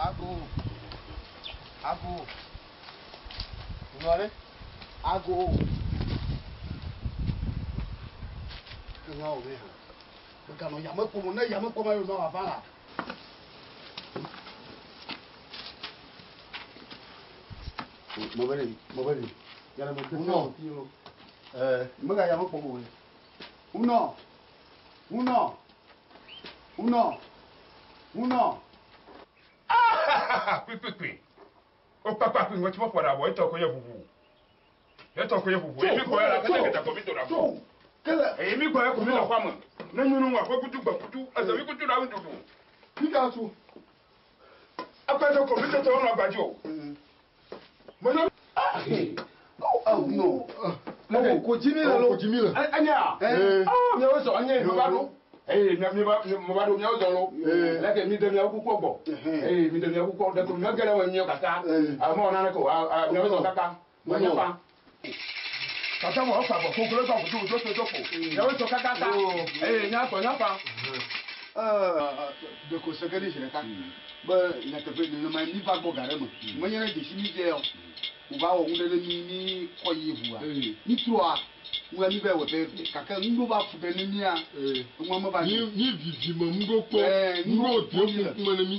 Ago. Ago. Nɔ ɖe. Ago. Ke nua wɔ me hã. Meganɔ yame kpɔm o. Ne yame kpɔm ayo nɔ wòava la. Mebe ɖe, mebe ɖe. Yàrá me Unɔ. Ɛɛ, mega yame kpɔm o. Unɔ. Unɔ. Unɔ. Unɔ. Kpikpikpi. Wokpakpa kpi ŋgɔtsi mɔƒo ɖe abɔ etɔ ko ye ʋuʋu. Etɔ ko ye ʋuʋu. Eye mi gbɔ ya la kete kete ko mi do ɖe abɔ. Eye mi gbɔ ya ko mi le xɔa me. Ne nyɔnu wa ƒe kutu gbe kutu eze mi kutu ɖe nuɖuɖu. Fika tso. Ekpe ko mi tete wonɔ agbadzi o. Menye. No. Leke ko dzi mi le lo. Ko dzi mi le. Enya. Ah, miawo zɔ enye mi va ɖo. Eye mia mi va mi va ɖo miawo zɔ lo. Leke mi de miawo kukua gbɔ. Eye mi de miawo kukua ɖe ko miawo ge ɖe me miawo kaka. Ame wɔ naneke o. Miawo zɔ kaka. Menye fa. Kaka mo fa gbɔ koklo fa kutu do to do ko. Miawo zɔ kaka ka. Eye nya gbɔ nya fa. Ɖeko se ge ɖe zi ɖeka be nyateƒe nenema mi va gbɔ ga ɖe me. Menye ne dzesi mi dze o. Wova wɔ nu ɖe ne mi mi kɔ yi ʋua. Mi trɔa ŋua mi va wɔ pɛpɛpɛ gake nu ɖo va fu ɖe ne mía. Eŋua me va Mi mi vivi me nu ɖo kpɔ. Nu ɖo de ŋkume ne mi.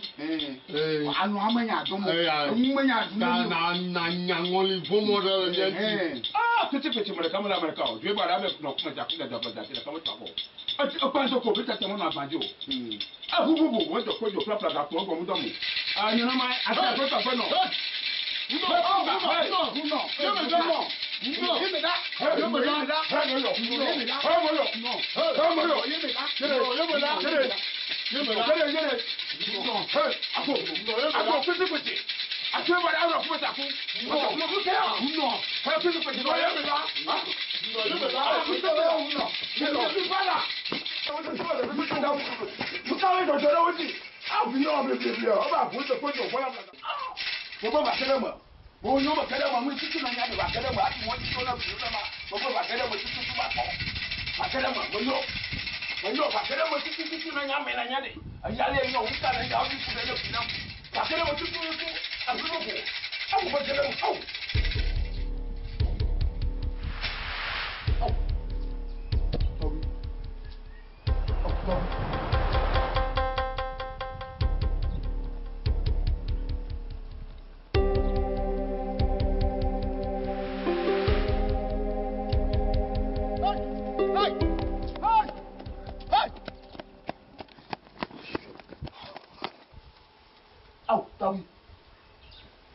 Anɔ ame nya dɔm o. Enu me nya ɖum ne mi o. Na na nya ŋɔli vɔmɔ ɖe le mía ŋuti. Ah, kete kete me ɖeka mele ame ɖeka o. Dzoe ba ɖe ame nɔ kume dza kume dza dza ɖeka me tɔ akɔ. Ekpa ŋutɔ ko bi tete me nɔ agbadzi o. Eʋu bubu me dɔ kodzo ƒlaƒla gakpo egbɔ ŋudɔ mu. Nenema ate aƒe tɔ aƒe nɔ. Aw, Tawi.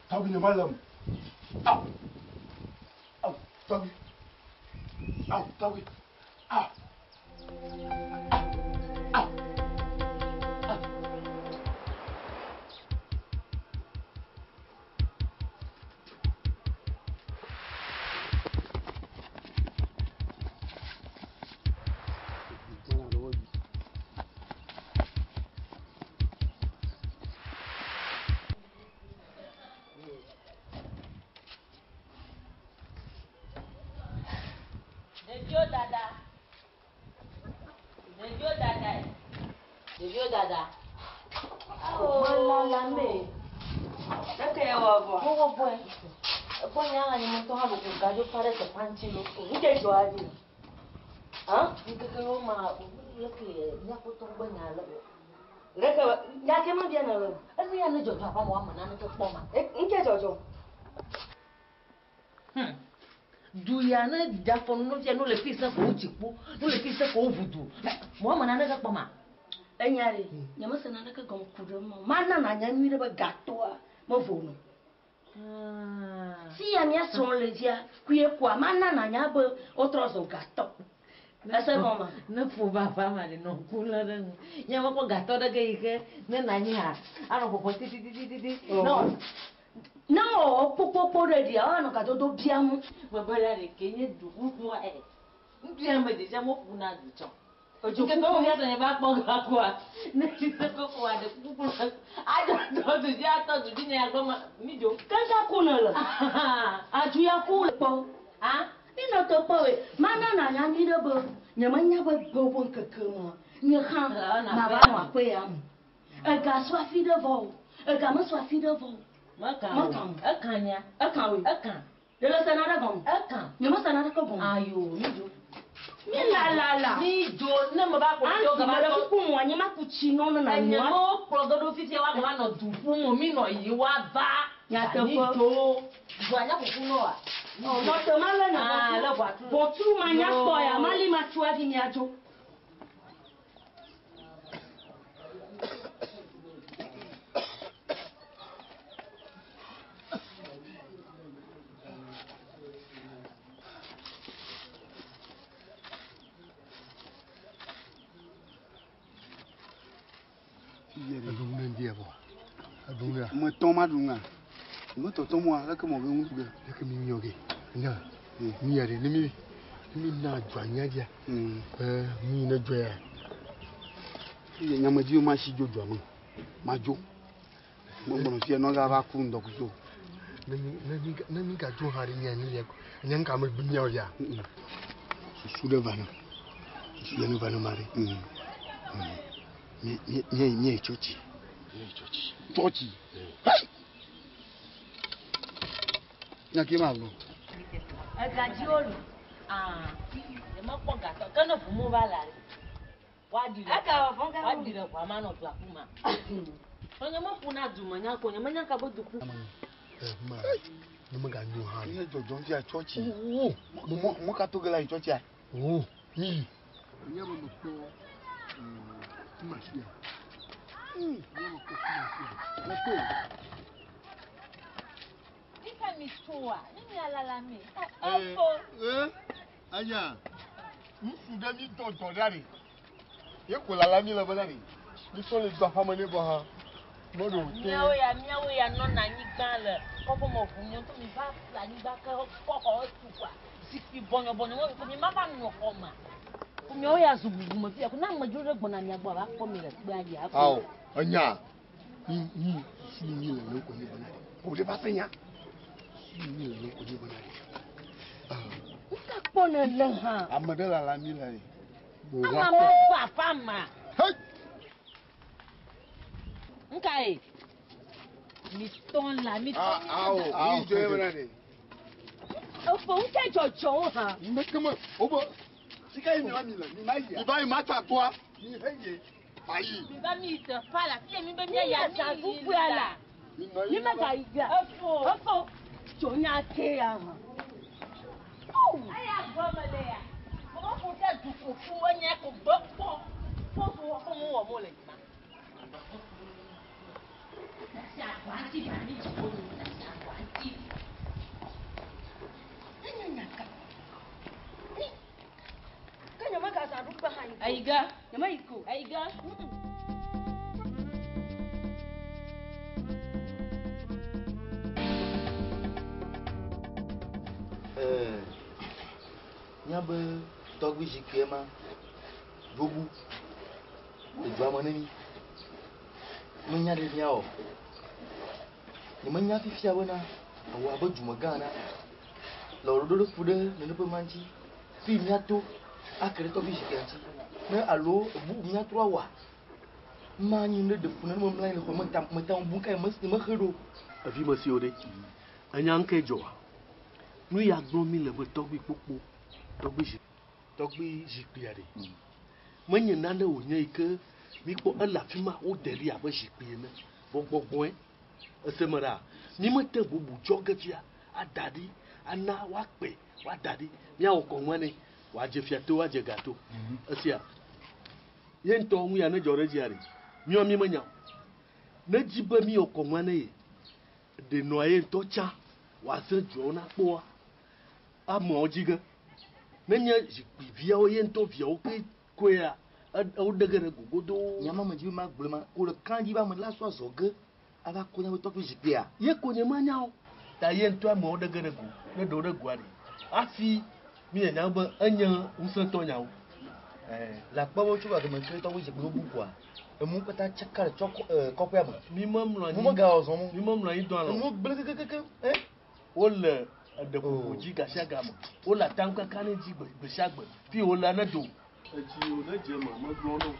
Tawi ne malam. Aw. Aw, Tawi. Aw, Tawi. Aw. Aw. Aw. Ɖeviwo dada. Ɖeviwo dada. Ɖeviwo dada. Melala me. Leke ya wɔ vɔ? Wowɔ vɔe. Egbɔ nya la nye ŋutɔ hã ɖo gadzo fa ɖe teƒea ŋuti lo. Ŋke dzɔa dzi. Hã? Ŋkeke yewo ma leke míaƒe tɔ gbɔ nya le. Leke nya ke me bia na le. Enu ya ne dzɔdzɔ abe amewo ame naneke kpɔ ma. Ŋke dzɔdzɔ. Du ya ne dza fɔ nu fia nu le fi se ko wotsi kpo, nu le fi se ko woʋu du. Mɔ ame naneke kpɔ ma. Enya ɖe, nye mese naneke gɔme ku ɖe eme o. Mana nanya nyui ɖe be gatɔa mevo no. Si ya mía srɔ̃ le dzia, kuie koa, mana nanya be wotrɔ zɔ gatɔ. Ese gɔme. Ne ƒo va aƒea me ɖe nɔ ŋku lé ɖe ŋu. Nye mekpɔ gatɔ ɖe ge yi ke ne nɔ anyi hã anɔ ƒoƒo tititititi. Ne wɔ. Ne mewɔ kpokpokpo ɖe ɖia, woanɔ gadodo biam. Mebe ɖa ɖekɛ nye du ƒuƒua ɛ. Ŋutsu ya me dzedzem woƒuna du tsɔ. Edzo Ŋkeke wo míasɔ nye va kpɔ gakua. Ne tsi se koko wa ɖe kuku kplɔ adzɔ tɔ du dzi atɔ du dzi nye ya gbɔ ma mi dzo. Keŋka ku ne le. Adzu ya ku le kpɔ. Ha? Mi nɔ te kpɔ we. Mana nanya nyuiɖe be nye menya be gbewo ƒe ŋkeke mea, nye hã mava nɔ aƒe ya me. Ega su afi ɖe vɔ o. Ega mesu afi ɖe vɔ o. Meka o. Meka o. Eka nya. Eka woe. Eka. Ɖe le se naɖe gɔme. Eka. Nye mese naɖeke gɔme. Ayo, mi dzo. Mi la la la. Mi dzo ne me va kplɔ Anti, gava me ɖe tɔ. kuku mɔ anyi ma ku tsi nɔ ne na Enye nua. me wo kplɔ ge ɖo fifia wa gava nɔ du ƒum o, mi nɔ yi wa va. Nyateƒe. Mi dzo. Ʋua nya kuku nɔ wa. Ɔ, nɔ te ma lé nye Ah, ʋɔtru. lé ʋɔtru. Ʋɔtru ma nya Yo. kpɔ ya, ma li ma tso hafi mia dzo. Me tɔn ma ɖu ŋa. Me tɔtɔ mɔa, leke mɔ be ŋu ɖu ge. Leke mi nyɔ ge. Nya, mi ya ɖe, ne mi, ne mi na dzo anyia dzia. Mi ne dzo ya. Fiye nyamedzi ma si dzo dzoa me. Ma dzo. Me gblɔ fie nɔ va ku ŋdɔkutso. Ne mi, ne mi, ne mi ga dzo hã ɖe mia ni ya. Nya ŋka me miawo ya. Susu ɖe va na. Susu ɖe va na ma ɖe. Mi, mi, mi, mi yi tsɔtsi. Mi yi tsɔtsi. Tsɔtsi. Hey! Nya ke ma gblɔ. Ega dzi wo li. Ah, nye mekpɔ gatɔ. Ke ne ʋu mo va la, woaɖi ɖe Eka wɔ fɔn ka woaɖi ɖe ʋua ma nɔ dua ƒu ma. Tɔ nye meƒu na du me nya ko, nye menya ka be du ƒu. Ma, ne mega nyo hã. Nye dzɔdzɔm fia tsɔtsi. Wo, Mɔ, mɔ ka to ge la yi tsɔtsia? Wo, mi. Nye be mekpɔ, kumasia. Nye mekpɔ kumasia. Mekpɔ. Ika mi tsoa, ne mi alala mi. Efo. Anya, ŋutsu ɖe mi dɔ dɔ ɖa ɖe. Ye ko lala mi le be ɖa ɖe. Mi sɔ le dɔ aƒeme ne vɔ hã. Mɔɖo te. Míawo ya, míawo ya nɔna anyigba le kɔƒe me ʋu míawo ŋutɔ mi va ƒle anyigba ke kɔ xɔ etu kɔa. Zikpui bɔnyɔbɔnyɔ me ko mi ma va nɔ xɔ me. Ko míawo ya zu bubu me fia ko ne amedzro ɖe gbɔna mia gbɔ ava kpɔ mi le kpea dzi hafi. Awo, enya. Mi, mi, susu mi le ne ko mi bena ɖe. Ko ɖe va se nya. Susu mi le ne ko mi bena ɖe. Nuka kpɔ ne le hã? Ame ɖe lala mi le. Ama me va aƒea mea. Hey! Nuka ye? Mi tɔn la, mi tɔn. Ah, awo, mi dzo ye bena ɖe. Efo ŋutɛ dzɔdzɔwo hã. Meke me, wo be. Sika yi mi wa mi le, mi ma yia. Mi va yi ma tsa toa. Mi he ye. Ayi. Mi va mi yi teƒea le afi ya mi be Mi mía ya yi mi yi zavuƒea la. la. Mi nɔ Mi anyi mega yi ya. Efo. Efo. Tso nya ke ya hã. Eya gɔme le ya. Mɔ ƒo ɖe du ko ƒu enye ko gbe kpɔ. Fo so wɔ fo mo wɔ mo le ma. Dasi agba ŋuti ba mi dziƒo nu. Dasi agba ŋuti. Enye nya ka. Ke nye mega zã ɖu kpe hã yi ko. Ayi ge. Nye meyi ko. Ayi ge. Míabe tɔgbi zikpui ma dzobu le dua me ne mi. Menya ɖe míawɔ. Nye menya fifia bena ewɔ abe dumegã ene. Le ɖoɖo ɖe ku ɖe nene ƒe ma ŋuti. Fi míato ake ɖe tɔgbi zikpuia ŋuti. Ne alo bubu míatrɔ awɔa, ma nyi ne ɖe fu ne memlɔ anyi le xɔ me ta meta ŋu bu ka me mexe ɖo. Evi me siwo ɖe, enya ŋke dzɔa? Nu ya gblɔm mi le be tɔgbi kpokpo, tɔgbi zi, tɔgbi zikpuia ɖe. Menye nane wònye yi ke míkpɔ ele afi ma wode ɖi abe zikpui ene. Vɔ gbɔgbɔe ese me ɖa. Mi mete bubu dzɔ ge fia ada ɖi ana woakpe woada ɖi míawɔ kɔŋua nɛ wòadze fiato woadze gato. Esia ye ŋutɔ ŋu ya ne dzɔ ɖe dzia ɖe míɔ mi menya o. Ne dzi be míwɔ kɔŋua ne ye ɖe nɔa ye ŋutɔ tsã wòaze dzuawo na kpɔa ameawo dzi ge. Nenye zikpui viawo ye ŋutɔ viawo ke koea, woɖe ge ɖe go godoo. Nyama me dzi be magblɔe ma, ko le kan dzi be ame la sɔ azɔ ge ava ko míaƒe tɔgbui zikpuia. Ye ko nye menya o. Ta ye ŋutɔ amewo ɖe ge ɖe go, ne ɖewo ɖe goa ɖe. Hafi míanya be enye ŋusẽtɔ nyawo. Ɛɛ, le akpɔ be tso gake me ke tɔgbui zikpui wobu koa, emu katã tsaka le tsɔ kɔƒea me. Mi memlɔ anyi. Mu megawɔ zɔm o. Mi memlɔ anyi dɔ alɔ. Emu gblẽ kekekeke. Ɛ? Wole eɖe ƒoƒo dzi gasiagame. Wole atam kaka ne dzi gbe sia gbe. Fi wole ne do. Etsi wo ne dze me, megblɔ no.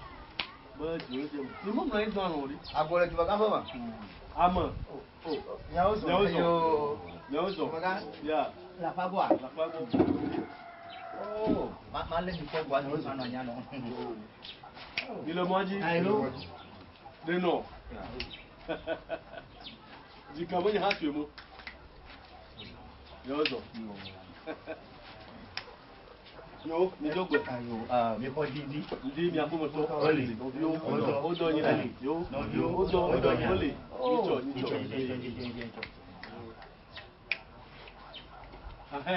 Be dzi wo dze me. Mi memlɔ anyi dɔ alɔ ɖi. Agbo le dzugbagã ƒe me. Ame. Miawo zɔ. Miawo zɔ. Yo. Miawo zɔ. Dzugbagã. Ya. Le aƒea gbɔa? Le aƒea gbɔ. Oh, ma lé mi kpɔ gbɔa, mi manɔ anyi anɔ. Mi le mɔa dzi. Ayi. Ɖe nɔ. Dzika menye hã tue mo. Miawo zɔ. Yo, mi do gbe. Ayo, mi xɔ didi. Ndi mia ƒometɔ. Oli. Nɔviwo. Wodɔ. Wodɔ nyi ɖe. Yo. Nɔviwo. Wodɔ. Wodɔ nyi. Oli. Nyitsɔ, nyitsɔ. Nyitsɔ, nyitsɔ, nyitsɔ, nyitsɔ. Ahɛ.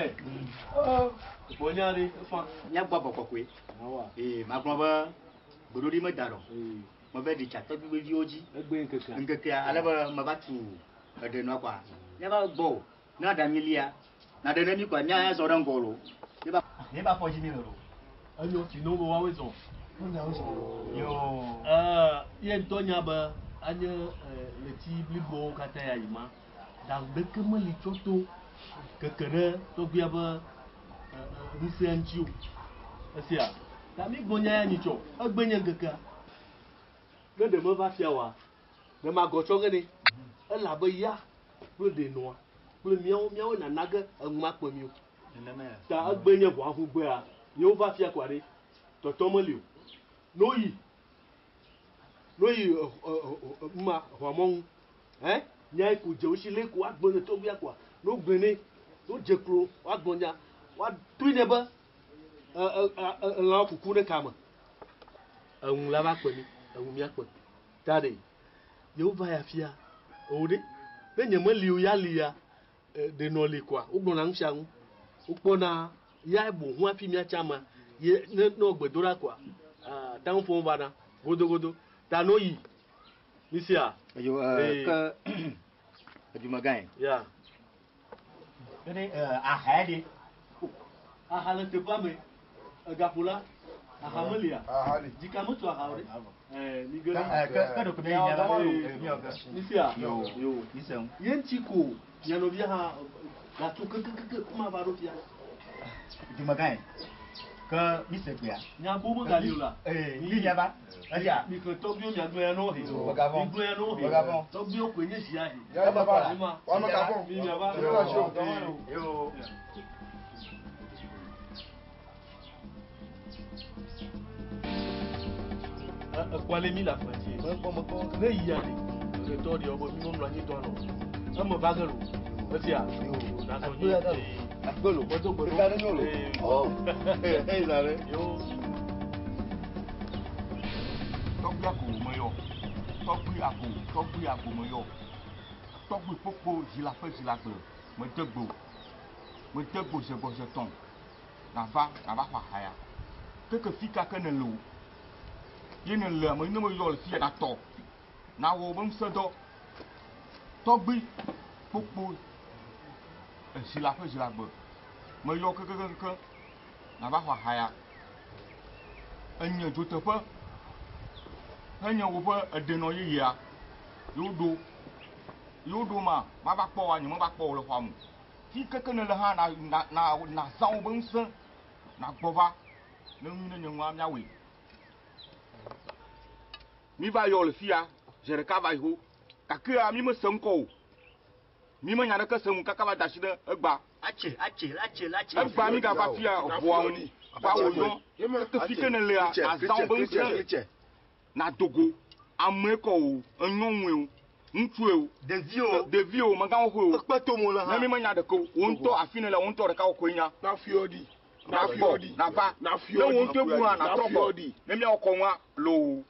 Gbɔnya ɖe efa. Míagbɔ abɔ kɔkɔe. Awa. Ee, magblɔ be gbeɖoɖi meda ɖɔ. Meve ɖi tsa tɔgbi veviwo dzi. Egbe ŋkekea. Ŋkekea ale be meva tu eɖe nua kɔa. Míava gbɔ o. Ne aɖe ami lia, na ɖe ne mi kɔa, mía zɔ ɖe ŋgɔ lo. Míeva fɔ dzi mi le lo. Enyo si no be woawoe zɔ. Yo. Ye ŋutɔ nya be anye ɣleti blibowo katã ya yi ma. Ɖaŋu ɖeke meli tsɔ to keke ɖe tɔgbuia be ŋusẽ ŋuti o. Esia, ta mi gbɔ nya ya nyitsɔ, egbe nye ŋkekea. Ne ɖe meva fia oa, ɖe magɔ tsɔ ge ne. Elabe ya kple ɖenɔa kple míawo míawo nana ge eŋu akpe mi o. Ta egbe nye ʋua ʋu gbea, yewo va fia kɔa ɖe, tɔtɔ meli o. No yi, no yi ma ʋua mɔnu. Ɛ? Nya yi ko dze wosi le ko agblɔ ne tɔgbuia koa, no gblɔe ne, no dze klo woagblɔ nya, woatoe ne be elãwo kuku ɖe kame. Eŋu la va kpe mi, eŋu míakpe. Ta ɖe, yewo va ya fia, ewo ɖe, ne nye meli o ya li ya, ɖe nɔ li koa, wogblɔna nu sia nu. Wokpɔna ya boŋ hafi míatsa ama, ye ne ne gbe do ɖa koa, taŋu ƒom va na godogodo. Ta no yi, misia. Eyo, ke edumegãe. Ya. Ne aha ɖe. Aha le teƒea me. Egaƒo la, aha melia. Aha li. Dzika metu aha o ɖe. Mi ge ɖe. Ke ɖeko mi yi miava. Miɔ ke. Misia. Yo. Yo. Mi se ŋu. Ye ŋuti ko mia nɔvia hã gatso kekekeke kuma va ɖo fia. Dumegãe. Ke mi se gbea. Nyagbo megali o la. Mi miava. Eya. Mi xlẽ tɔgbuiwo miagblɔ ya nɔ he. Megavɔ̃. Mi gblɔ ya nɔ he. Megavɔ̃. Tɔgbuiwo koe nye zia he. Ya Ebe kɔ la. Mi ma. Wa megavɔ̃. Mi miava. Mi va tso. Yo. Ekɔale mi le afa dzi. Mekpɔ, mekpɔ. Ne yia ɖe, ɖetɔ ɖe be mi memlɔ anyi dɔ anɔ. Eme va ge lo. Esia. Yo. Nazɔ Akpe ya nyi. Akpe lo. Medo gbe Ɖeka ɖe nyo lo. Oh. Eyi la ɖe. Yo. Tɔgbi ago meyɔ. Tɔgbi ago, tɔgbi ago meyɔ. Tɔgbi kpokpo zi le aƒe zi le agble. Mede gbo. Mede gbo zegbɔzetɔn. Nava, nava xɔ aha ya. Keke fi ka ke ne le o. Ye ne le ame ne meyɔ le fia natɔ. Nawɔ be ŋusẽ dɔ. Tɔgbi kpokpo ezi le aƒe zi le agbe. Meyɔ kekekeke. Nava xɔ aha ya. Enye dzoteƒe. Henye woƒe edenɔ yeyea. Yewo ɖo. Yewo ɖo ma, mava kpɔ woa, nye meva kpɔ wo le xɔa me o. Fi keke ne le hã na na na nazã wobe ŋusẽ nagbɔ va ne nu ne nye nua míawɔe. Mi va yɔ le fia zi ɖeka va yi ho. Gakea mi mese ŋkɔ o. Mi menya ɖeke se ŋu kaka va da asi ɖe egba. Atse, atse, atse, atse. Egba mi gava fia ʋua ŋu va wò yɔ. Keke fi ke ne lea, nazã wobe ŋusẽ nadogo. Ame kɔ o, enyɔnue o, ŋutsue o, Ɖeviwo. ɖeviwo, megãwo xoe o. Ekpe to mo le hã. Ne mi menya ɖeke o, wo ŋutɔ afi ne le wo ŋutɔ ɖeka wo koe nya. Na fiɔ ɖi. Na gbɔ na va. Ne wo ŋutɔ bu hã na trɔ gbɔ. Ne miawɔ kɔnua loo.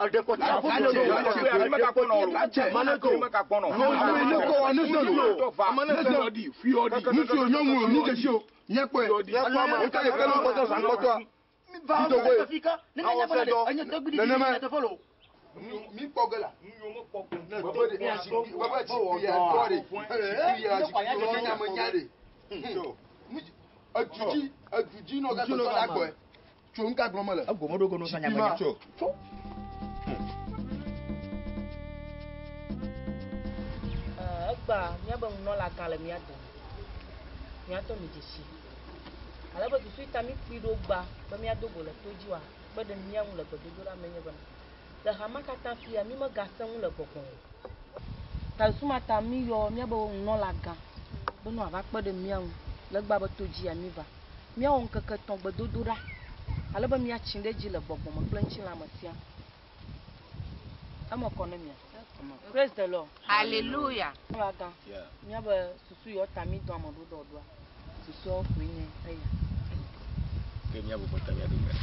Mi mega kpɔnɔ o. Mi mega kpɔnɔ. Ne kɔ wa ne se lo. Ne se o nyɔnu o mi dzesi o. Míakpɔe. Eka yi ke ne kpɔtɔ zã kpɔtɔa. Nenema. Mi kpɔ ge la. Bebe de zikpui bebe zikpui ya tɔ de. Zikpui ya zikpui ya nya me nya de. Edudzi edudzi nɔ gake tɔ la gbɔe. Tso nuka gblɔm mele. Zikpui ma. Tso. Egba míabe nunɔla gã le mía dome. Míatɔ mi dzesi. Ale be susu yi ta míkpui ɖo gba be míado go le to dzi oa, kpe ɖe mía ŋu le gbedodoɖa me nye bena, le hama katã fia, mí megasẽ ŋu le gbɔgbɔ o. Ta susu ma ta míyɔ míabe nunɔla gã be ne wòava kpe ɖe mía ŋu le egbea be to dzia míva. Míawɔ ŋkeke etɔ̃ gbedodoɖa ale be míatsi ɖe edzi le gbɔgbɔ me kple ŋutilã me sia. Eme kɔ ne mia. Praise the Lord. Hallelujah. Nunɔla gã, míabe susu yiwo ta mídɔ ame ɖo ɖe ɖoa, susuawo koe nye eya. Ke míabɔbɔ ta mía ɖokui.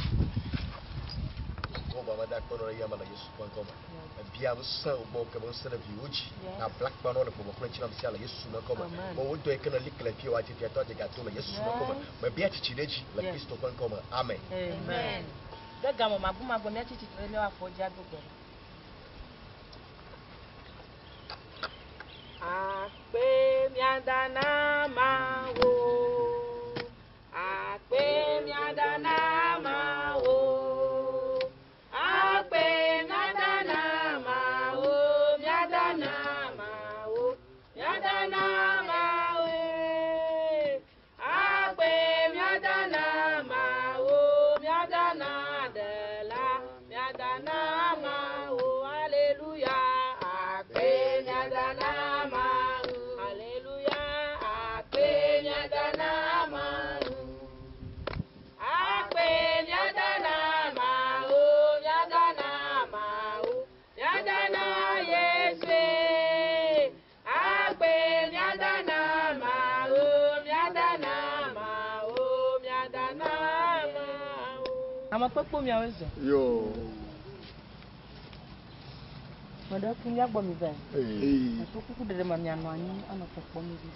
Gbɔgbɔ ame da kpɔ nɔ ɖe ya me le Yesu ƒe ŋkɔ me. Ebia ŋusẽ wò gbɔ ke be ŋusẽ ɖe viwò dzi. Na bla kpe nɔ le gbɔgbɔ kple ŋutilã me sia le Yesu ƒe ŋkɔ me. Be wò dɔ yi ke nèli ke le fiwò adze fiatɔ adze gato le Yesu ƒe ŋkɔ me. Mebia tsitsi ɖe edzi le Kristo ƒe ŋkɔ me. Amen. Amen. Ɖe game magbumagbe míatsi tsitre ɖe míaƒe afɔ dzi ado gbe ɖa. Akpe míada na Mawu. Akpe míada na Mawu. Akpe míada na Mawu. Míada na Mawu. Míada na Mawu. Akpe míada na Mawu. Míada na Ɖela. Míada na Mawu. Aleluya. Akpe míada na Mawu. Aleluya. Akpe míada na Mawu. Akpe míada na Mawu. Míada na Mawu. Míada na Yesu. Akpe míada na Mawu. Míada na Mawu. Míada na Mawu. Ame kpekpe miawoe zɔ. Yo. Meɖe ku míagbɔ mi vɛ. Ee. Eto kuku ɖeɖe me mianɔ anyi anɔ te kpɔm mi vi.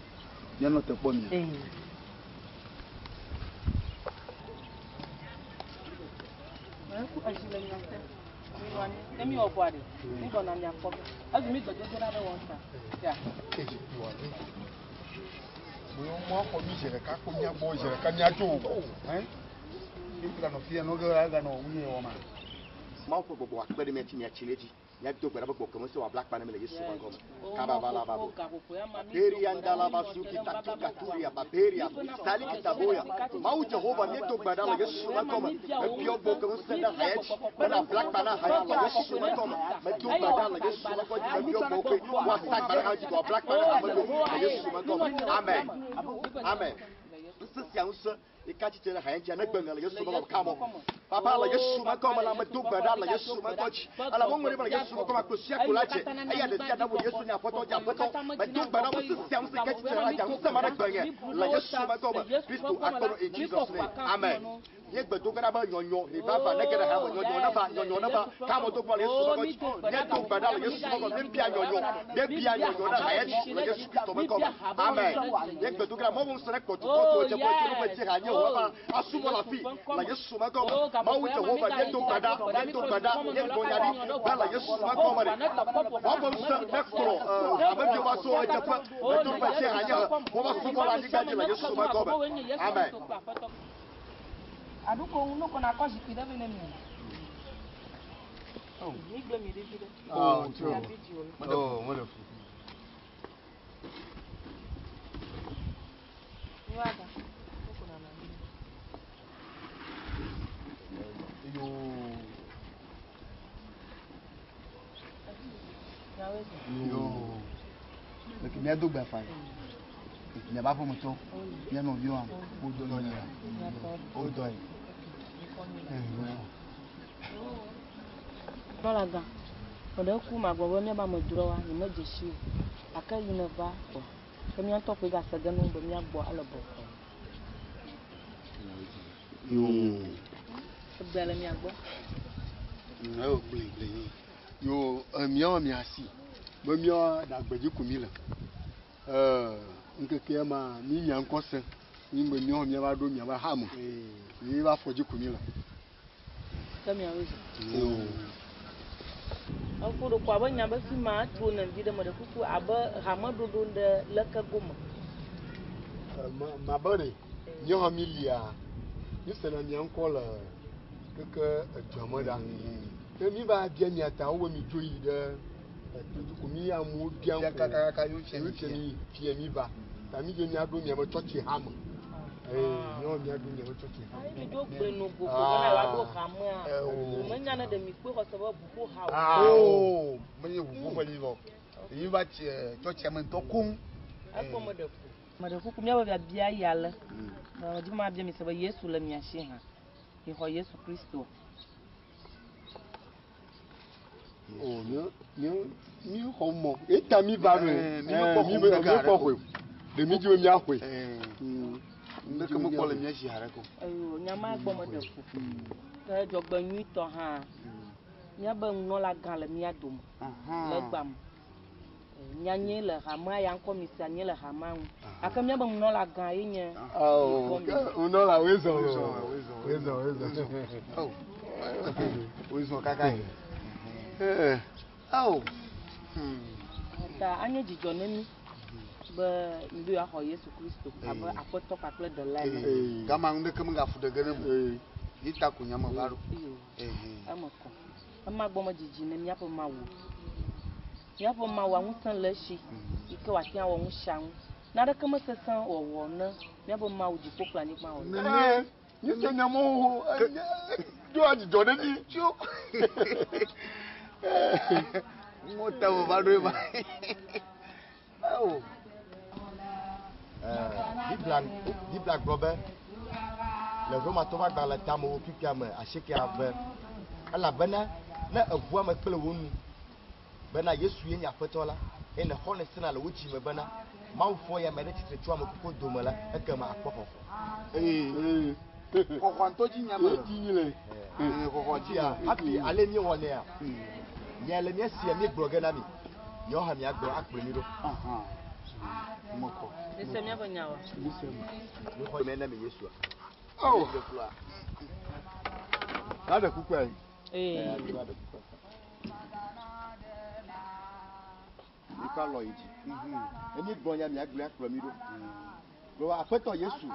Míanɔ te kpɔ mia. Ee. Meɖe ku etsi le mia te. Minɔ anyi. Ne miwɔ vɔa ɖe, mi gbɔna mia kpɔ ge. Ezu mi gbedodoɖa ɖe wɔm ta. Ya. Ke zikpui wɔ anyi. Mo mo xɔ mi zi ɖeka ko míagbɔ zi ɖeka míatso o. Ɛn? Mi ganɔ fia nɔ ge aganɔ nu ye wɔma. Mawu ƒe gbɔgbɔ akpe ɖe mía ŋuti míatsi ɖe edzi. Míado gbe ɖa be gbɔgbɔ ke ŋusẽ wòabla akpa na mi le Yesu ƒe ŋkɔ me. Kababalababo. Baberia ndalaba suki tatuka turia baberia saliki taboya. Mawu Jehova míedo gbe ɖa le Yesu ƒe ŋkɔ me. Mebiɔ gbɔ ke ŋusẽ ɖe haya dzi. Bena bla akpa na haya le Yesu ƒe ŋkɔ me. Medo gbe ɖa le Yesu ƒe ŋkɔ dzi. Mebiɔ gbɔ ke woasa agba ɖe haya dzi wòabla akpa na ame ɖewo le Yesu ƒe ŋkɔ me. Amen. Amen. Ŋusẽ sia ŋusẽ yi ka tsitre ɖe haya dzia ne gbe ŋe le Yesu ƒe ŋkɔ me. Kamɔ. Papa le Yesu ƒe ŋkɔ me la medo gbe ɖa le Yesu ƒe ŋkɔ dzi. Elabe woŋlɔ ɖi be le Yesu ƒe ŋkɔ me akpe sia ko la dze. Eya ɖe sia ɖe wo Yesu nye aƒetɔ dze aƒetɔ. Medo gbe ɖa ŋusẽ sia ŋusẽ ke tsitre ɖe dza ŋusẽ ma ɖe gbe ŋe le Yesu ƒe ŋkɔ me. Kristo akpɔ no in Jesus name. Amen. Míegbe do gbe ɖa be nyɔnyɔ revival ne ge ɖe hame nyɔnyɔ ne va nyɔnyɔ ne va kamo do gbɔ le Yesu ƒe ŋkɔ dzi. Míedo gbe ɖa le Yesu ƒe ŋkɔ me. Míebia nyɔnyɔ míebia nyɔnyɔ ɖe haya dzi le Yesu Kristo ƒe ŋkɔ me. Amen. Míegbe do gbe ɖa Mawu ŋusẽ ne kpɔ dukɔ to dze ƒe tso ƒe dzi ha nye wò va asubɔ le afi le Yesu ƒe ŋkɔ me. Mawu Jehova míedo gbe ɖa míedo gbe ɖa míegblɔ nya ɖi be le Yesu ƒe ŋkɔ me ɖe. Mawu ŋusẽ ne kplɔ hameviwo va so dzeƒe eto ƒe dzi ha nye wova subɔ le anyigba dzi le Yesu ƒe ŋkɔ me. Amen. Aɖukpo ŋu nukɔ na kɔ zikpui ɖe vɛ ne mi. Mi gblẽ mi ɖevi ɖe. Oh, tso. Mia video lo. Oh, mele fu. Mi wa ga. Nukɔ na na mi. Yo. Miawoe zɔ. Yo. Leke míado gbe afa yi. Miaƒe aƒemetɔ, mía nɔviwo hã, wodɔ yi. Wodɔ yi. Nɔla gã, meɖe ku magblɔ be míabe amedzrowoa, nyemedze si o. Gake yi ne va kpɔ. Ke mía ŋutɔ koe gase ge nu be míagbɔ ele bɔkɔ. Egbe le mia gbɔ. Ewo gblẽ gblẽ nyi. Yo emiawo mia si. Be míawo ɖagbedzi ko mi le. Ŋkekea ma mi mia ŋkɔ se. Mi be míawo míava ɖo miaƒe hame. Mi va afɔ dzi ko mi le. Ke miawo zɔ. Eƒo ɖo ko abe nya be fi ma etro ne vi ɖe me ɖe kuku abe hameɖoɖo ɖe leke gome. Mabe ɖe míawo mi lia mi sena mia ŋkɔ le keke edua me ɖa. Ke mi va bia mia ta wo be mi dzo yi ɖe etodzi ko mi amewo bia Bia ŋkɔ. kakaka yewo fia mi Yewo fia mi fia mi va. Ta mi dzo miaɖo miaƒe tsɔtsi hame. Ee, míawo miaɖo miaƒe tsɔtsi hame. Mi dzo gblẽ no go ko bena yewoaɖo hamea. Menya ne ɖe mi kpɔe xɔ se be ʋuƒo ha o. Ah, menye ʋuƒo ƒe li vɔ. Yi va tsi tsɔtsia me ŋutɔ koŋ. Egbɔ me ɖe fu. Me ɖe kuku míaƒe biabia ya le. Me dzi ma bia mi se be Yesu le mia si hã. Mi xɔ Yesu Kristo. O, mi mi xɔ mɔ. Eta mi va ɖo. Mi mekpɔ Mi xɔ be ɖeka mi aɖe kpɔ ko. xɔe. Ɖe mi dzi be miaxɔe. Ŋɖeke mekpɔ le mía si haɖe ko. Eyo nyama gbɔ me ɖe fu. Ke dzɔgbe nyuitɔ hã. Míabe nunɔla gã le mía dome. Le gbam. Mianye le hamea ya ŋkɔ mi sia nye le hamea ŋu. Gake míabe nunɔla gã ye nye. Awo, nunɔla woe zɔ. Woe zɔ, woe zɔ. Woe zɔ kaka yi. Awo. Ta anye dzidzɔ ne mi be mi be yewoaxɔ Yesu Kristo abe aƒetɔ kpakple ɖela ene. Gama ŋɖeke megafu ɖe ge ne mo. Yi ta ko nyame va ɖo. Iyo. Eme kɔ. Ema gbɔ me dzidzi ne míaƒe Mawu. Míaƒe Mawua ŋusẽ le esi yi ke wòate ŋu awɔ nu sia nu. Naneke mesesẽ wɔwɔ ne míaƒe Mawu dziƒo kple anyigba wɔ. Nene, mi se nya mɔ do adzidzɔ ɖe mi. Tso. Ŋɔ ta me va ɖo ema. Awo. Biblia Biblia gblɔ be le Romatɔwo ƒe agbalẽ tamewo kpukpua me asiekea be elabena ne eʋu ame kple wo nu bena Yesu ye nye aƒetɔ la eye nèxɔ ne sena le wo dzime bena Mawu fɔ ya ame ɖe tsitre tso ame kuku dome la ekema akpɔ xɔxɔ. Ee. Xɔxɔ ŋutɔ dzi nyame le. Edzi nyi le. Ee, xɔxɔ dzi Fia hafi ale míewɔnɛa mia le mía sia míegblɔ ge na mi miawo hã miagblɔ akplɔe mi ɖo. Mekɔ. Ese míaƒe nyawoa? Mixɔ me na mi Yesua. Awo. Na ɖe kukua yi. Ee. Mikɔ alɔ yi dzi. Ne míegblɔ nya miagblɔe akplɔ mi ɖo. Gblɔ aƒetɔ Yesu.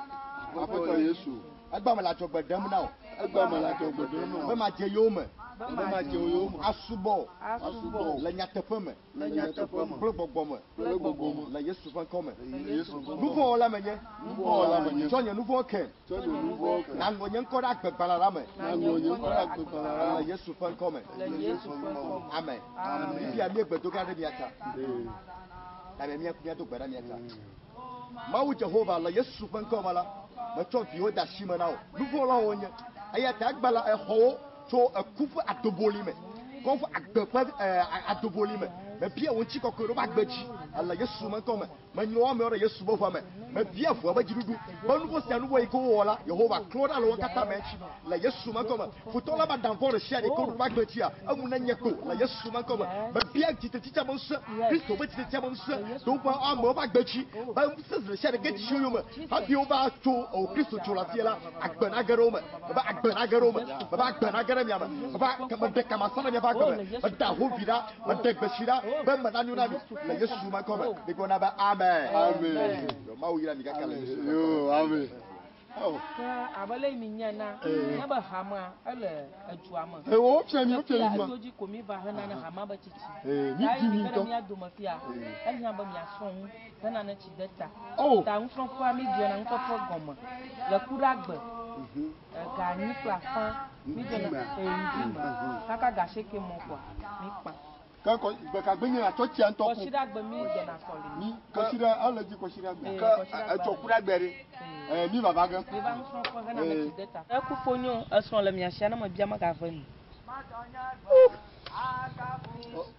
Aƒetɔ Yesu. Egba me le adzɔgbe ɖem na wò. Egba me le adzɔgbe ɖem na wò. Be madze yowòme. Be madze yowòme. Asubɔ wò. Asubɔ wò. Le nyateƒe me. Le nyateƒe me. Kple gbɔgbɔ me. Kple gbɔgbɔ me. Le Yesu ƒe ŋkɔ me. Le Yesu ƒe ŋkɔ me. Nuvɔ̃wɔla menye. Nuvɔ̃wɔla menye. Tsɔ nye nuvɔ̃ ke. Tsɔ nye nuvɔ̃ ke. Nàŋlɔ nye ŋkɔ ɖe agbegbalẽ la me. Nàŋlɔ nye ŋkɔ ɖe agbegbalẽ la me. Le Yesu ƒe ŋkɔ me. Le Yesu ƒe ŋkɔ me. Amen. Amen. Fifia míegbe do gã ɖe mia ta. Amen. Mía míado gbe ɖe mia ta. Mawu Jehova le Yesu ƒe ŋkɔ me la, metsɔ viwo de asi me na wò. Nuvɔ̃lawo wonye. Eya ta egbe la exɔ wo tso eku ƒe adoboli me, kɔ ƒe agbe ƒe adoboli me. Mebia wò ŋutikɔkɔe ɖo woƒe agbe dzi le Yesu ƒe ŋkɔ me. Menyɔ wo amewo ɖe Yesu ƒe ʋua me. Mebia ʋua ƒe dziɖuɖu be nu vɔ̃ sia nu vɔ̃ yi ke wowɔ la, Yehowa klɔ ɖa le wo katã me ŋuti le Yesu ƒe ŋkɔ me. Futɔ la va ɖa vɔ̃ ɖe sia ɖe yi ke woɖo woƒe agbe dzia, enu nenye kpo le Yesu ƒe ŋkɔ me. Mebia tsitretsitsiame ŋusẽ, Kristo ƒe tsitretsiame ŋusẽ ɖe woƒe amewo ƒe agbe dzi be ŋusẽ ɖe sia ɖe ke tsi wo yome hafi wova tso o Kristo tso le afia la, agbe nage ɖe wo me. Mebe agbe nage ɖe wo me. Mebe agbe nage ɖe mia me. Mebe meɖe kamasa ɖe miaƒe agbe me. Meɖe ahovi ɖa, meɖe gbesi ɖa be me nanyo na mi le Yesu ƒe ŋkɔ me. Migblɔ na be amen. Amen. Yo, Mawu yra mi kaka le Yesu ƒe ŋkɔ me. Yo, amen. Awo. Ke abe le mi nya na míabe hamea ele edua me. Ee, wo fia mi, wo fia mi ma. Eto dzi ko mi va hena ne hamea be tsitsi. Ee, mi Ta di yi mi mi ke ɖe ŋutɔ. mía dome fia, ehiã be miasrɔ̃ nu hena ne tsi de ta. Oh. Ta nusrɔ̃ƒea mi dzena nusɔsrɔ̃ gɔme le ku ɖe agbe. Ega anyi kple afã mi dzena ee ŋdi me. Kaka ga asieke mɔ kɔa mi kpã. Ke kɔ gbekagbe nye atsɔ tsia ŋutɔ ko. Kɔsiɖagbe mi dzena sɔlime. Mi kɔsiɖa ele dzi kɔsiɖagbe. Ee, Ke kɔsiɖagbe. etsɔ ku ɖe agbe ɖe. Ee, mi vava ge. Mi va nusrɔ̃ƒe hena ne tsi de ta. Eku fonyo esrɔ̃ le mia sia ne mebia megave mi.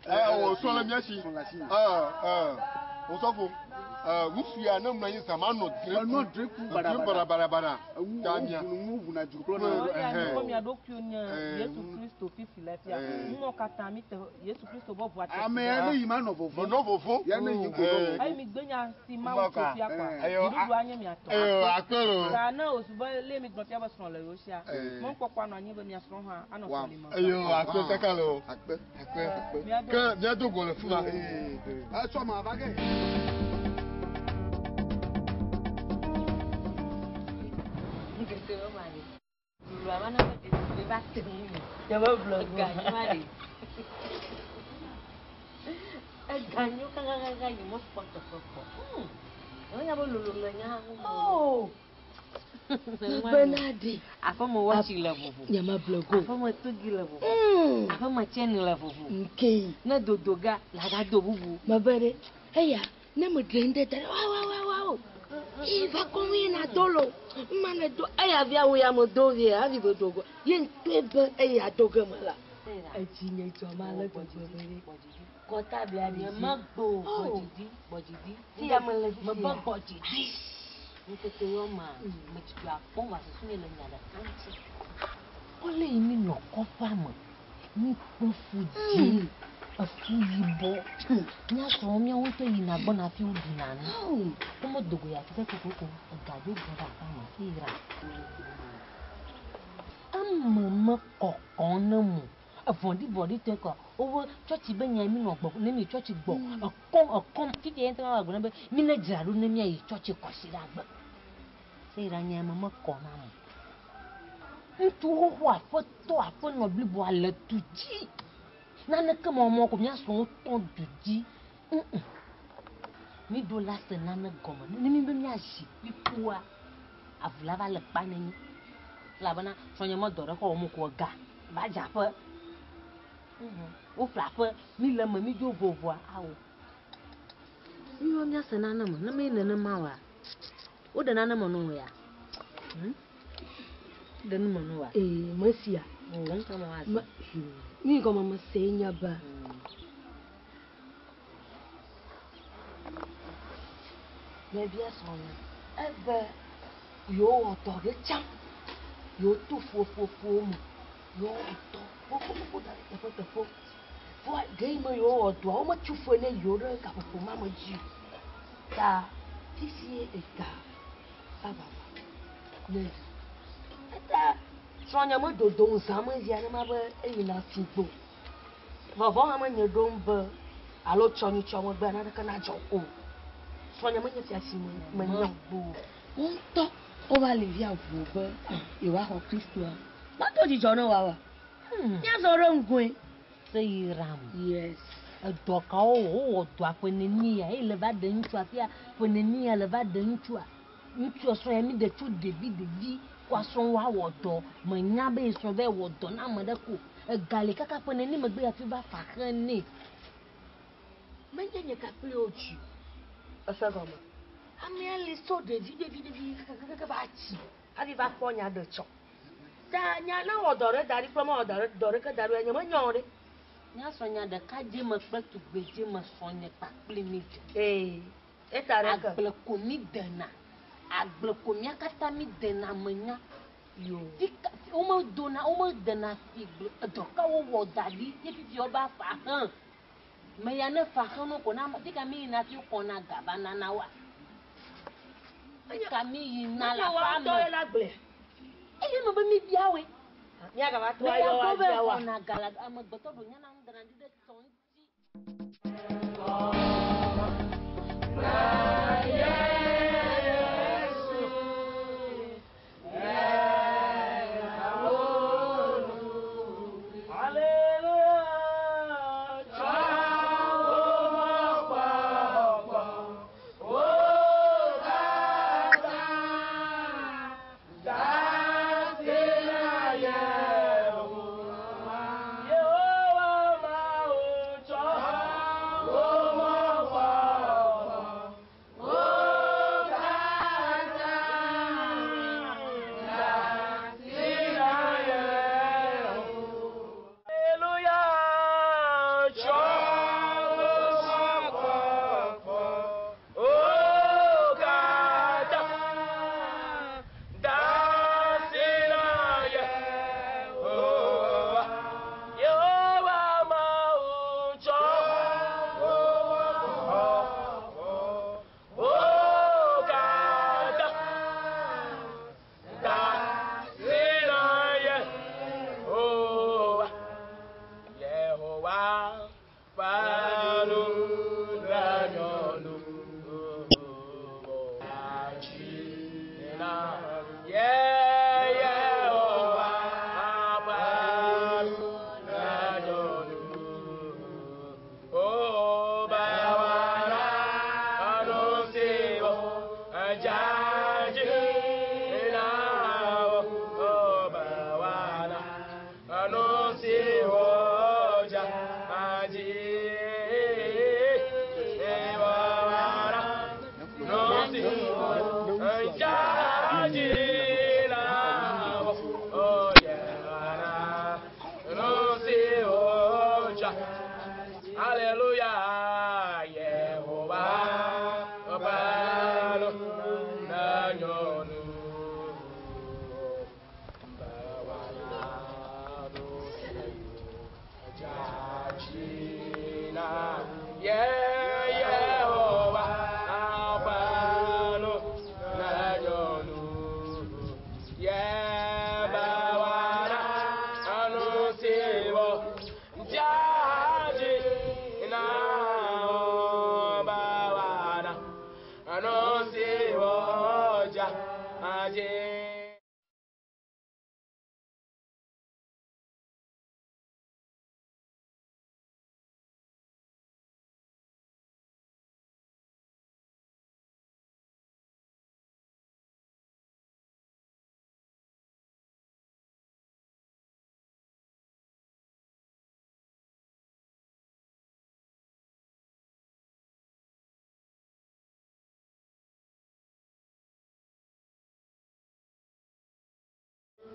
Ee, o srɔ̃ le mía si. Ee, ee, osɔfo. Ŋutsu ya ne mlɔ anyi zã ma nɔ dreku. Menɔ dreku Dreku barabarabara. Eŋu Ta mia. ŋu ʋuna dzro kple Ŋu- na. Ɛhɛn. Kɔ mia ɖokuiwo nye Yesu Kristo fifi le fia. Nuwɔ katã mi te Yesu Kristo bɔ ʋua te. Ame ya ne yi ma nɔ vɔvɔ̃. Menɔ vɔvɔ̃. Ya ne yi ko nɔ Eyi mi gbe nya si Mawu tso fia kɔa. Ayo, Dziɖuɖua nye mia tɔ. Ayo, akpe lo. Ta ne wòzu be lé mi gblɔ fia be srɔ̃ le yewo sia. Mɔnukpɔkpɔ anɔ anyi be mia srɔ̃ hã anɔ sɔlime. Ayo, akpe kaka lo. Akpe. Akpe. Míado- Ke míado go le fi ma. Etsɔ ma va ge. Ŋkeke wo ma ɖe. Lulu ava na be ɖevi va te ŋu me. Ega nyo aɖe. Ega nyo kakakaka yi me kpɔ teƒe kpɔ. Nye nya be lolo le nya ŋu. Oh. Bena ɖe. Aƒeme wɔtsi le vovo. Nyemable go. Aƒeme togi le vovo. Aƒeme tsɛni le vovo. Nke. Ne dodo ga la gado bubu. Mebe ɖe. Eya ne meɖe ŋɖe da ɖe wa wa wa wa o. Yi va kɔm ye na do lo. Ma ne do eya via wo ya me do vie hafi be do go. Ye ŋutɔe be eya do ge me la. Edzi nye dzɔ ma le gbegbe be ɖe. Kɔta bia ɖe Nye dzi. megbe o gbɔdzidi gbɔdzidi. Fi ya mele fifia. Mebe gbɔdzidi. Ŋkeke yɔ ma medzidzɔ akpɔm va susu nye le nya ɖeka ŋuti. Kɔle yi mi nɔ kɔƒea me. Mi kpe fu dzi. Efu yibɔ. Mía srɔ̃wo míawo ŋutɔ yina gbɔna hafi woɖuna nu. Womedo go yi afi ɖe kokoko. Ega dzo bɔ ɖe aƒea me eyra. Eme mekɔkɔ ne mo. Evɔ̃ɖivɔ̃ɖitɔe kɔa wobe tsɔtsi be nya mi nɔ gbɔ ne mi tsɔtsi gbɔ ekɔm ekɔm fifia ye ŋutɔ ma gblɔ be mi ne dzra ɖo ne miayi tsɔtsi kɔsiɖagbe. Seyira nya me mekɔ na mo. Ŋutsu xoxo aƒetɔ aƒenɔ bliboa le du dzi. Naneke mɔmɔ ko mía srɔ̃wo tɔ du dzi. Mi ɖo la se nane gɔme ne mi be míazi kpikpoa avu la va le kpa ne mí. Elabena srɔ̃nye me dɔ ɖe xɔ wɔm ko ega va dze aƒe. Woƒle aƒe mi le eme mi dzo vovoa awo. Míwɔ míase nane me ne menye nenema oa woɖe nane me na wò ya. Ɖe nu me na wòa. Ee mesia. Wò ŋutɔ me woase. Nu yi gɔme mese nye be. Mebia srɔ̃nye ebe yewowɔ dɔ ɖe tsã. Yewoto fuofuofuo me. Yewowɔ dɔ gbogbogbogbo da ɖe teƒeteƒewo. Vɔa ge yi me yewowɔ dɔa wometsu fe ne yewo ɖe gaƒoƒo ma me dzi o. Ta fifi ega va vava ne yi. Eta srɔ̃nye medodo zã me via ne ma be eyina fi gbo. Vɔvɔ hã menye ɖom be alo tsɔ nyitsɔ megbe naneke nadzɔ o. Srɔ̃nye menye fiasi me menye o. Wo ŋutɔ wova li via ʋu be yewoaxɔ Kristoa. Mado dzidzɔ ne woawoa. Míazɔ ɖe ŋgɔe. Seyiram. Yes. Edɔ kawo wɔ wowɔ dɔa ƒe neni ya eye le va ɖe ŋutsua fia ƒe neni ya le va ɖe ŋutsua. Ŋutsua srɔ̃ ya mi ɖe tso ɖevi ɖevi kɔa srɔ̃ woawɔ dɔ. Menya be srɔ̃ va wɔ dɔ na ame ɖe ko. Ega li kaka ƒe neni megbe ya fi va fa xe nɛ. Menye nye kakple wo dzi. Ese gɔme. Amea li sɔ ɖevi ɖevi ɖevi kakakaka va tsi hafi va kpɔ nya ɖe tsɔ. Ta nya na wɔ dɔ ɖe da ɖi kple mewɔ dɔ ɖeke da ɖo ya nye menyɔ o ɖe. Mía srɔ̃ nya ɖeka dze me kple tugbedze me srɔ̃ nye kpakple mi dze. Ee, eta ɖe ke. Agble ko mi dena. Agble ko mía katã mi dena me nya. Yo. Fika womedona womedena fi gble edɔ ka wowɔ da ɖi ye fifi woba fa hã. Me ya ne fa hã no ko na fika mi yina fi kɔna gaba nana wa. Fika mi yina la fa Menye woa ŋutɔ ye me. la gblɔe. Eye me be mi bia woe. Míagava to Me ya ayɔ gbɔ be abia woa. xɔna ga la amegbetɔ ɖo nyana nu dana ɖi ɖe tɔ ŋuti. Yehowa ma o tsɔ.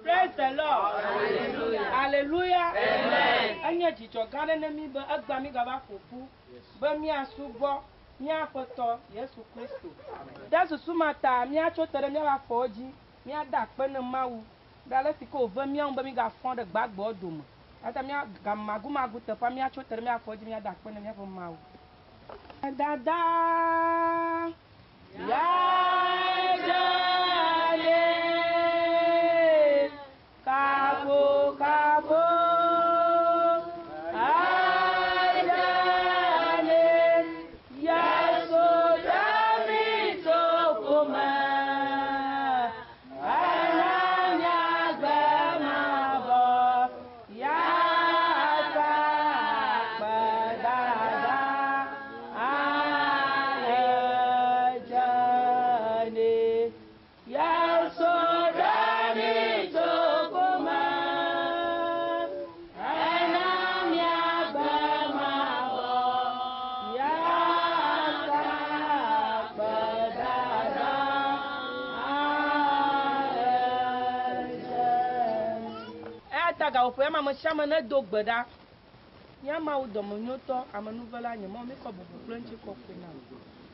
Praise the Lord. Hallelujah. Hallelujah. Amen. Enye dzidzɔ gã aɖe ne mí be egbea mígava ƒo ƒu be míasubɔ mía Aƒetɔ Yesu Kristo. Ɖe susu ma ta míatso te ɖe míaƒe afɔwo dzi, míada akpe ne Mawu ɖe ale si ke wòve mía ŋu be mígafɔ ɖe gbagbewo dome. Eya ta mía game magumagu teƒea míatso te ɖe míaƒe afɔwo dzi míada akpe ne míaƒe Mawu. Dada yadzale kabo kabo adzale yaso dami tokome enanya gbemabɔ yasa kpedada aledzane yaso dami tokome enanya gbemabɔ yasa kpedada aledzane. Eya ta gaƒoƒo ya me ame sia ame nedo gbe ɖa. Mía Mawu dɔmenyotɔ, amenuvela nye Mawu, míkɔ bubu kple ŋutikɔkɔe na wò.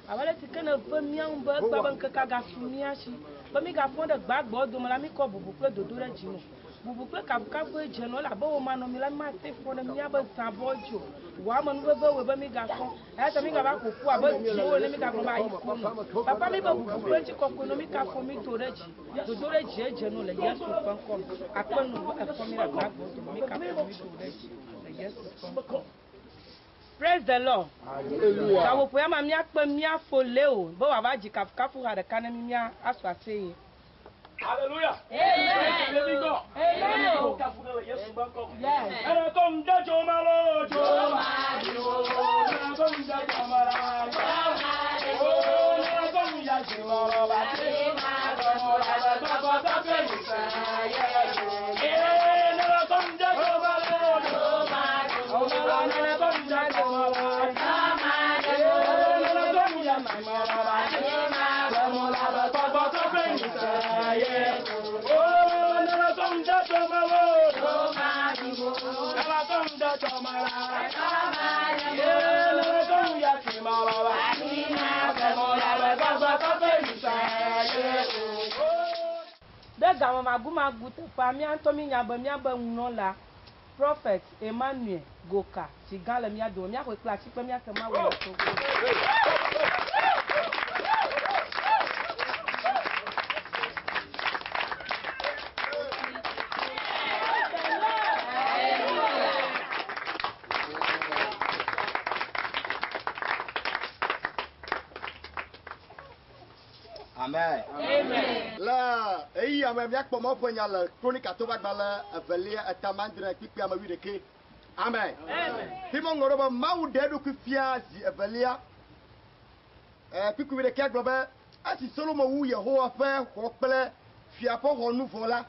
Abe ale si ke nève mía ŋu be egbea be ŋkekea gasu mía si be mígafɔ ɖe gbagbewo dome la, míkɔ bubu kple dodo ɖe dzi nɔ. Bubu kple kafukafue dze nɔ elabe wò manɔmee la, mímate fɔ ɖe míaƒe zãbɔ dzi o. Wò amenuveve wɔe be mígafɔ. Eya ta mígava ƒo ƒu abe dziwo ene, mígagblɔ be ayi ku nɔ. Papa, míbe bubu kple ŋutikɔkɔe nɔ, míkafɔ mí do ɖe dzi. Dodo ɖe dzi edze nɔ le Yesu ƒe ŋkɔ me. Akpe nɔ be efɔ mí ɖe gbagbewo dome, míkafɔ mí do ɖe dzi le Yesu ƒe ŋkɔ me. Praise the Lord. Hallelujah. Gaƒoƒo ya me míakpe mía fo Leo be wòava dzi kafukafu ha ɖeka ne mí mía asu aseye. Hallelujah. Amen. Living God. Amen. Yes. Ɖe game magumagu teƒea, mía ŋutɔ míenya be míabe nunɔla, Prophet Emmanuel Goka, si gã le mía dome. Míaxɔe kple asi kple míase Mawu le togo. Amen. Amen. Le eyi ame míakpɔ Mawu ƒe nya le Kronika to ƒe agbalẽ evelia eta adre kpikpi ame wuiɖekɛ. Amen. Amen. Fi me ŋlɔ ɖo be Mawu ɖe eɖokui fia zi evelia. Kpikpi wuiɖekɛa gblɔ be esi Solomo wu Yehowa ƒe xɔ kple fia ƒe xɔ nu vɔ la,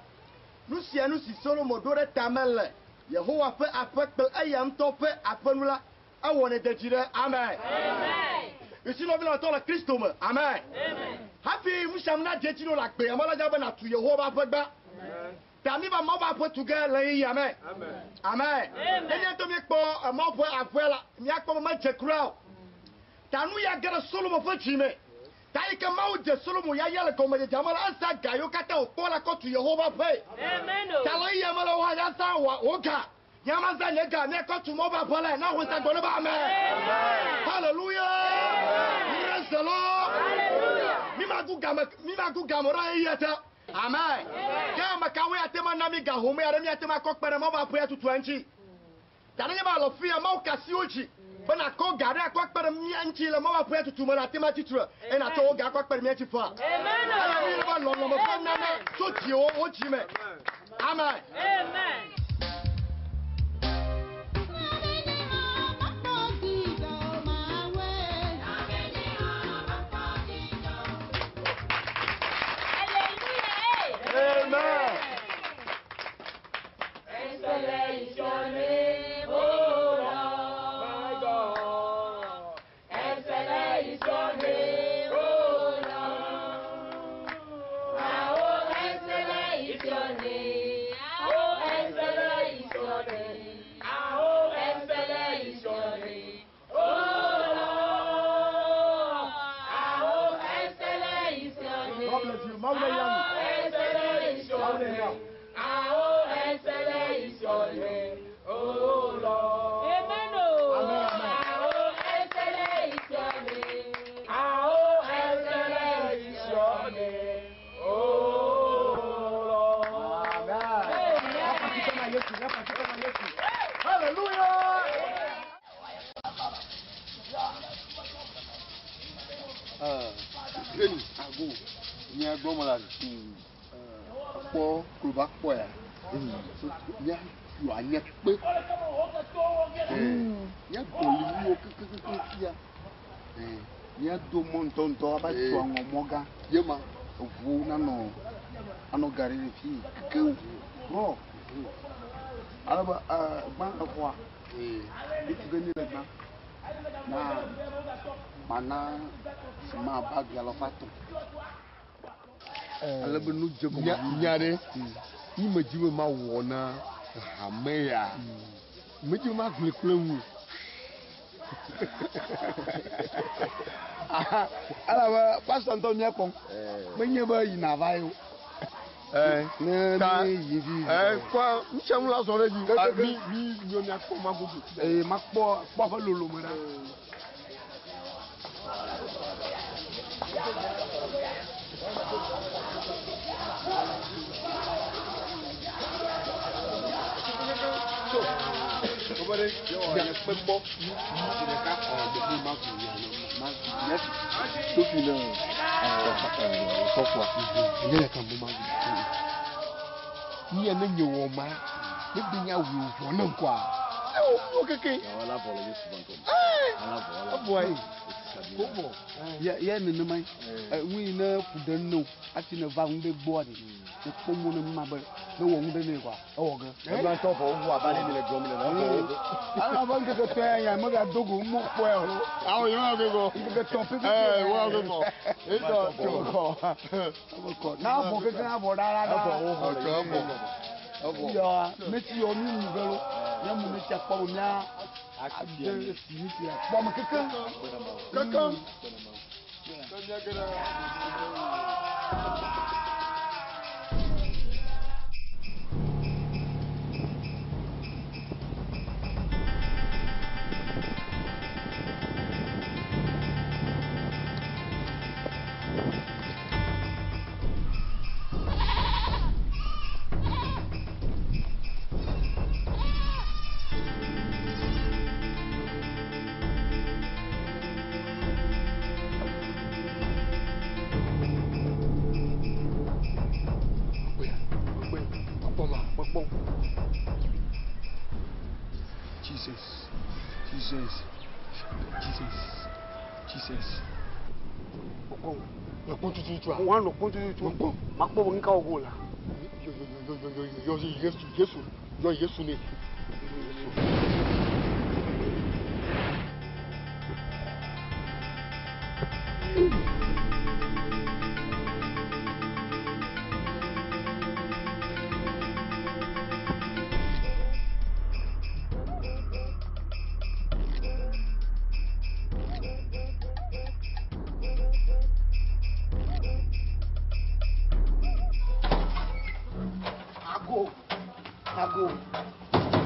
nu sia nu si Solomo ɖo ɖe tame le Yehowa ƒe aƒe kple eya ŋutɔ ƒe aƒe nu la, ewɔnɛ de dzi ɖe. Amen. Esi nɔvi lɔlɔ̃tɔ le Kristo me. Amen. Hafi nu sia nu nadze edzi na wò le agbe ame la dza be nàtu Yehowa ƒe aƒe gbã. Ta míva Mawu ƒe aƒe tu ge le ɣeyiɣia me. Amen. Ne mía ŋutɔ míekpɔ Mawu ƒe aƒea la, míakpɔ be medze kura o. Ta nu ya ge ɖe Solomo ƒe dzi me. Ta yi ke Mawu dze Solomo yaya le gɔmedzedzea me la, ezã ga yiwo katã wòkpɔ la kɔ tu Yehowa ƒe aƒe. Ta le ɣeyiɣia me la, wò hã azã wò ga. Nye hã mazã nye ga míakɔ tu Mawu ƒe aƒe lae. Na xɔse gbɔ ne be amen. Hallelujah. Praise the Lord. Mímagu game, mímagu game ɖe ɣeyiɣia ta. Amen. Ke ame kawoe ate ŋu ana mí ga home aɖe míate ŋu akɔ kpe ɖe Mawu ƒe aƒea tutua ŋuti? Ta nenye be le afia Mawu ka asi wo dzi be nàkɔ ga ɖe akɔ akpe ɖe mía ŋuti le Mawu ƒe aƒea tutu me la, ate ŋu atsi tre eye nàtsɔ wò ga akɔ akpe ɖe mía ŋuti faa. Eye mí be lɔlɔ̃me ƒe nane tso dziwò wo dzi me. Amen. Amen. Amen. Amen. bless you. Mawu ne yra mi. Excellent is your Mawu ne yra name. How excellent is your name, oh Lord. Amen. Amen, amen. How excellent is your name. How excellent is your name, oh Lord. Amen. Amen. Yesu, Yesu. Hallelujah. Greni, ago, nye gbɔmɔ la kpɔ kloba kpɔ ya. Nya yɔ anya kpe. Nya dɔli nuwo kekekeke fia. Nya do mɔ ŋutɔŋutɔ ava tu aŋɔ mɔ gã. Yema. Eʋu nanɔ anɔ gari le fi kekeŋ rɔ. Ale be gbã exɔa. Etu ge mi le gbã. Na mana sima bagi alafa etɔ̃. Ale be nu dze gɔme. Nya ɖe, yi me dzi be ma wɔ na hame ya. Me dzi be ma gblẽ kple ŋu. Elabe pastor ŋutɔ mía kpɔm. Menye be yina va ye o. Ne Ta mi yi vi. Kɔ ŋutsɛnu la zɔ ɖe dzi. Mi mi nyɔ mia kpɔ ma gogo. Ee makpɔ kpɔ ƒe lolome ɖa. Sofi na sɔfua. Nye ɖeka mo ma gblẽ. Nye ne nye wɔ ma, ne be nya wu vɔ ne ŋkɔa. Ewo wo keke. Evɔ ye. Ko vɔ. Ye ye nenema ye. Ŋu yi ne ƒu ɖe ne o hafi ne va ŋu ɖe gbɔa ɖe. Ne kpɔ mɔ ne ma be ne wɔ ŋu ɖe ne kɔa ewɔ ge. Egblɔ ŋutɔ vɔ woʋu aba ne mi le gblɔm le na vɔ wo. Ala be ŋkeke tɔ̃ ya nya megado go mɔ kpɔe o. Awo yɔ ke kɔ. Ŋkeke tɔ̃ pɛpɛpɛ. Wɔ ke kɔ. Etɔ Kɔ. Kɔ. Na vɔ keke na vɔ ɖa ɖa ɖa. Ɔtsɔ evɔ. Evɔ. Yɔ meti yɔ mi mu ge lo. Mía mu meti akpɔ be mía ade si mi sia. Kpɔ me keke. Keke. Jesus. Jesus. Jesus. Jesus. Mekpɔ tututua. Wa nɔ kpɔm tututu. Mekpɔ. Makpɔ be ŋka wɔ la. Yɔ yɔ yɔ yɔ yɔ yɔ Yesu Yesu yɔ Yesu ne. Yesu. Ago. Ago.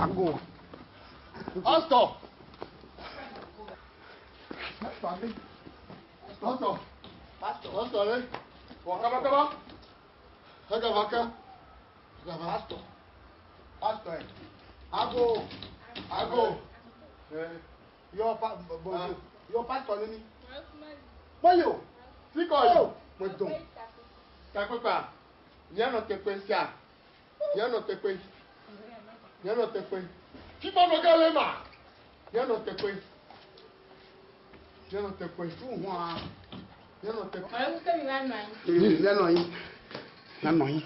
Ago. Pastor. Pastor. Pastor. Pastor le. Wɔ kaba kaba. Hegava ke. Hegava. Pastor. Pastor. Ago. Ago. Yɔ pa bonjour. Yɔ pastor ne mi. Mayo. Sikɔ yi. Mo dɔn. Takpekpea. Mianɔ teƒe sia. Mianɔ teƒe. Mianɔ teƒe. Fifɔ nɔ ge le ma. Mianɔ teƒe. Mianɔ teƒe. Tu hɔn. Mianɔ teƒe. Mianɔ anyi. Mianɔ anyi. Mianɔ anyi.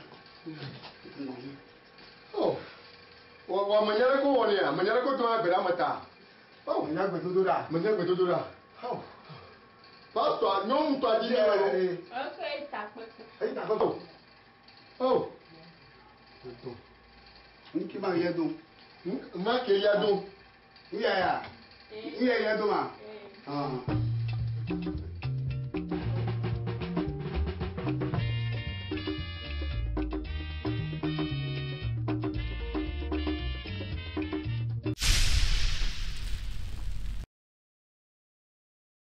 Oh. Wɔ wɔ amenye ɖe ko wɔ nea? Amenye ɖe ko do na gbe ɖe ame ta. Oh. Menya gbedodo ɖa. Menye gbedodo ɖa. Oh. Pastor nyɔnu tɔ dzi ɖe lo. Eyi ta kɔtɔ. Oh. Ŋki ma yɛ do. Ma ke ya do. Ŋyɛ ya. Ŋyɛ yɛ do ma. Ah.